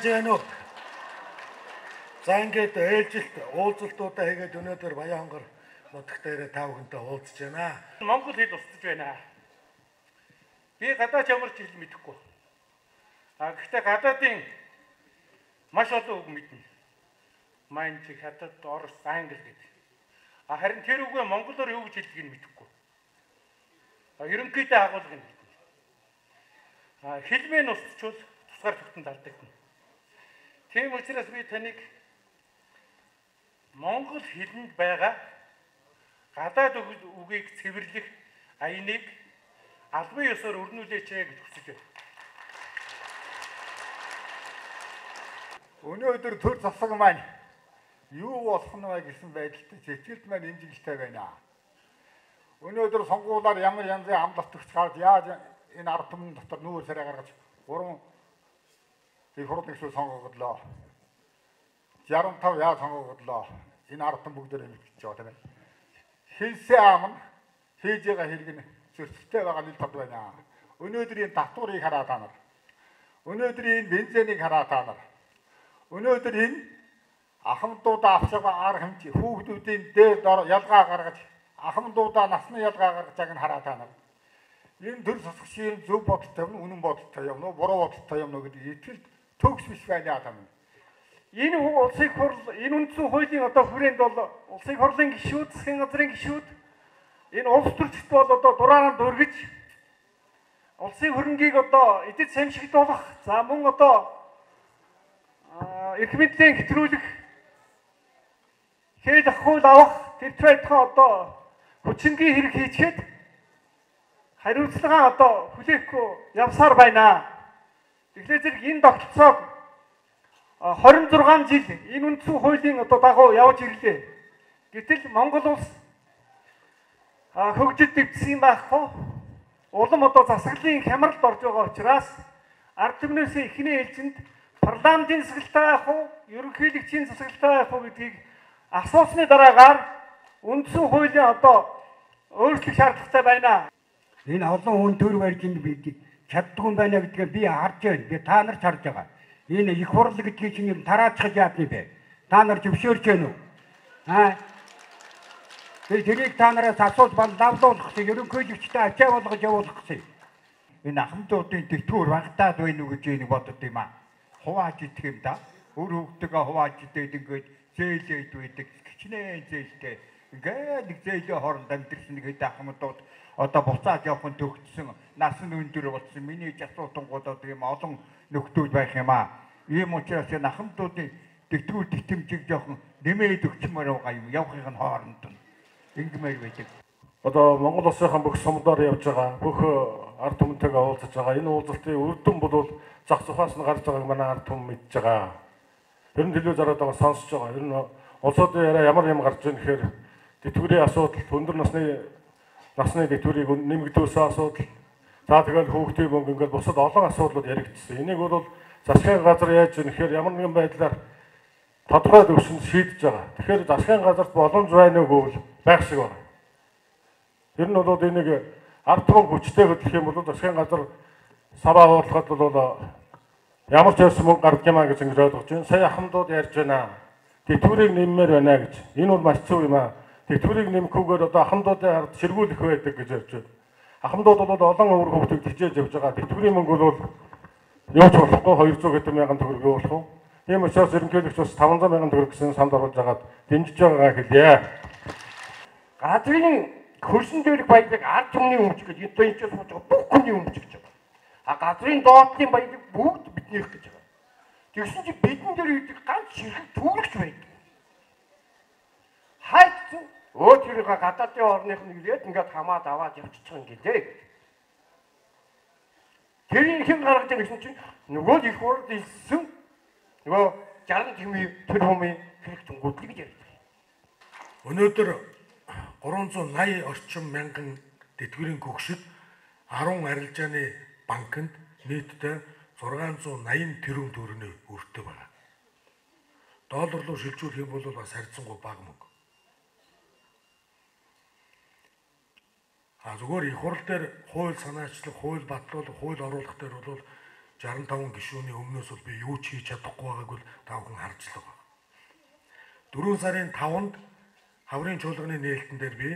Яаж байна уу? За ингээд ээлжилт уулзалтуудаа хийгээд өнөөдөр Баянхонгор нутагт дээр та бүхэнтэй уулзж байна. Монгол хэл устж байна. Би гадаад ямар ч хэл мэдэхгүй. А гэхдээ гадаадын маш олон үг мэднэ. Манж, хятад, орос, англи гэдэг. А харин тэр үгээ монголоор юу гэж хэлдгийг нь мэдэхгүй. А ерөнхийдөө агуулгыг нь мэднэ. А хэлмээ нь устчвал тусгаар тогтонд алдагдана. Тийм учраас би таныг монгол хэлэнд байгаа гадаад үгийг цэвэрлэх аяныг албан ёсоор өрнүүлээч гэж хүсэж байна. Өнөөдөр төр засаг маань юу болох нь вэ гэсэн байдалтай сэтгэлд маань эмзэгэлтэй байна. Өнөөдөр сонгуулиар ямар янзын амлалт өгч гарч яаж энэ ард түмэн дотор нүүр царай гаргаж 3 их хурл нэгсүү сонгогдлоо. 65 яа сонгогдлоо. Энэ ард түмэн бүгдээр мэдчихэж байгаа тийм ээ. Хэлсэн ам нь хийж байгаа хэрэг нь зөрчилтэй байгаа нь тод байна. Өнөөдрийн татварыг хараа та нар. Өнөөдрийн бензинийг хараа та нар. Өнөөдөр энэ ахмадуудаа авч байгаа арга хэмжээ хүүхдүүдийн дээр дор ялгаа гаргаж ахмадуудаа насны ялгаа гаргаж байгааг нь хараа та нар. Энэ төр засагчийн зөв бодолтой юм үнэн бодолтой юм уу буруу бодолтой юм уу гэдэг итгэлд төгс биш байна та нар. Энэ улсын хурл энэ үндсэн хуулийн одоо хүрээнд бол улсын хурлын гишүүд, засгийн газрын гишүүд энэ улс төрчид бол одоо дураараа дөргиж улсын хөрөнгийг одоо эдэд самшигдуулах, за мөн одоо эрх мэдлээ хэтрүүлэх, хэл хууль авах тэр байтугай одоо хүчингийн хэрэг хийчихэд хариуцлага одоо хүлээхгүй явсаар байна. Тэгэхээр зэрэг энэ тогтолцоог 26 жил энэ үндсэн хуулийн одоо дагуу явж ирлээ. Гэтэл Монгол улс хөгжид дэвтсэн байхгүй. Улам одоо засаглалын хямралд орж байгаа учраас ард түмнээс эхний ээлжинд парламентын засаглалтай байх уу, ерөнхийлөгчийн засаглалтай байх уу гэдгийг асуусны дараагаар үндсэн хуулийн одоо өөрчлөх шаардлагатай байна. Энэ олон хүн төр барьж бид чаддгүй юм байна гэдгээ би харж байна. Би та нар ч харж байгаа. Энэ их хурл гэдгийг чинь юм тараачхаж яадны бэ? Та нар зөвшөөрч байна уу? Аа. Тэрийг та нараас асууж лавлуулах гэсэн, ерөнхийлөгчтэй ачаа болгож явуулах гэсэн. Энэ ахмадуудын тэтгэвэр багтаад байна уу гэж энийг бодод юм аа. Хувааж идэх юм да. Үр хөвгтэйгээ хувааж идээд ингээд зээлээд байдаг. Хичнээн зээлтэй. Ингээд нэг зээлийн хооронд амьдэрсэн нэг хэд ахмадууд одоо буцаад явах нь төгтсөн, нас нь өндөр болсон. Миний асуутангууд одоо ийм олон нөхдүүд байх юм аа. Ийм учраас энэ ахмадуудын тэтгэвэр тэтгэмжийг жоохон нэмээд өгчмөр байгаа юм. Явахын нь хооронд нь ингэмээр байдаг. Одоо Монгол улсынхаа бүх сумдаар явж байгаа, бүх ард түмэнтэйгээ уулзаж байгаа. Энэ уулзалтын үр дүн бол зах зухаас нь гарч байгааг манай ард түмэн мэдж байгаа. Тэр нь төлөө зараад байгаа сонсож байгаа. Ер нь улсуудын яриа ямар юм гарч ийн гэхээр тэтгэврийн асуудал, өндөр насны тэтгэврийг нэмэгдүүлсэн асуудал. За тэгэл хүүхдийн мөнгө ингээд бусад олон асуудлууд яригдсан. Энийг бол засгийн газар яаж ийн гэхээр ямар нэгэн байдлаар тодорхой төвшөнд шийдэж байгаа. Тэгэхээр засгийн газарт боломж байна уу гэвэл байх шиг байна. Тэр нь бол энийг ард түмэн хүчтэй хөдлөх юм бол засгийн газар саваа уурлахад бол ямар ч байсан мөнгө гардаг юм а гэж ингэж ойлгож байна. Сая ахмадууд ярьж байна. Тэтгэврийг нэммээр байна гэж. Энэ бол маш зөв юм а. Тэтгэврийг нэмэхгүйгээр одоо ахмадуудын ард сэргүүлэх байдаг гэж ярьж байна. Ахмадууд бол олон өвөр хүүхдийг хичээж явж байгаа. Тэтгэврийн мөнгө бол юу ч болохгүй 200 хэдэн мянган төгрөг юу болох вэ? Тийм учраас ерөнхийлөгч бас 500 мянган төгрөг гэсэн санд оруулж агаад дэмжиж байгаагаа хэлье. Газрын хөрсөн дээрх баялаг ард түмний өмч гэж энэ ч сууж байгаа бүх хүний өмч гэж байгаа. А газрын доотлын баялаг бүгд биднийх гэж байгаа. Тэгсэн чинь бидэн дээр идэг ганц ширхэг түүрэгч байдаг. Хайцсан өө тэрийг гадаадын орных нь ирээд ингээд хамаад аваад явчихчих юм гэлээ. Тэрийг хэн гаргаж ирсэн гэсэн чинь нөгөө их хурд илсэн нөгөө 60 тэр хүмүүний хэрэг түнгүүдлээ гэж ярьдаг. Өнөөдөр 380 орчим мянган тэтгэврийн хөгшид 10 арилжааны банкнд нийтдээ 680 тэрбум төгрөгийн өртөө байна. Доллар руу шилжүүлэх юм бол бас харьцангуй бага мөнгө. А зүгээр их хурл дээр хууль санаачлах, хууль батлуулах, хууль оруулах дээр бол 65 гишүүний өмнөөс бол би юу ч хийж чадахгүй байгааг бол та бүхэн харж л байгаа. 4 сарын 5-нд хаврын чуулганы нээлтэн дээр би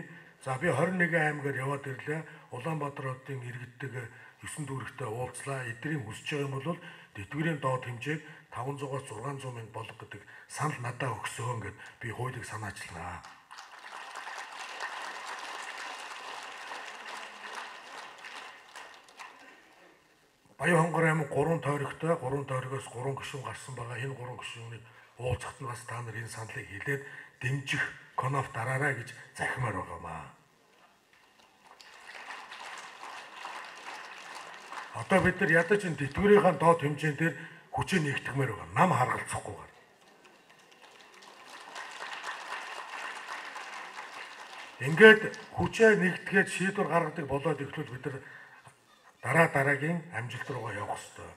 за би 21 аймгаар яваад ирлээ. Улаанбаатар хотын иргэдтэйг 9 дүүрэгтэй уулзлаа. Эдний хүсэж байгаа юм бол тэтгэврийн доод хэмжээг 500-аас 600 мянга болгох гэдэг санал надад өгсөө гэд би хуулийг санаачлаа. Баян-Хонгор аймаг 3 тойрогтой, 3 тойрогоос 3 гишүүн гарсан байгаа. Энэ 3 гишүүнийг уулзахад нь бас та нар энэ саналыг хэлээд дэмжих коноф дараарай гэж захимаар байгаамаа. Одоо бид нар ядаж энэ тэтгэврийнхаа доод хэмжээн дээр хүчээ нэгтгэмээр байгаа. Нам харгалзахгүйгээр. Ингээд хүчээ нэгтгээд шийдвэр гаргадаг болоод эхлүүл бид нар дараа дараагийн амжилт руугаа явах ёстой.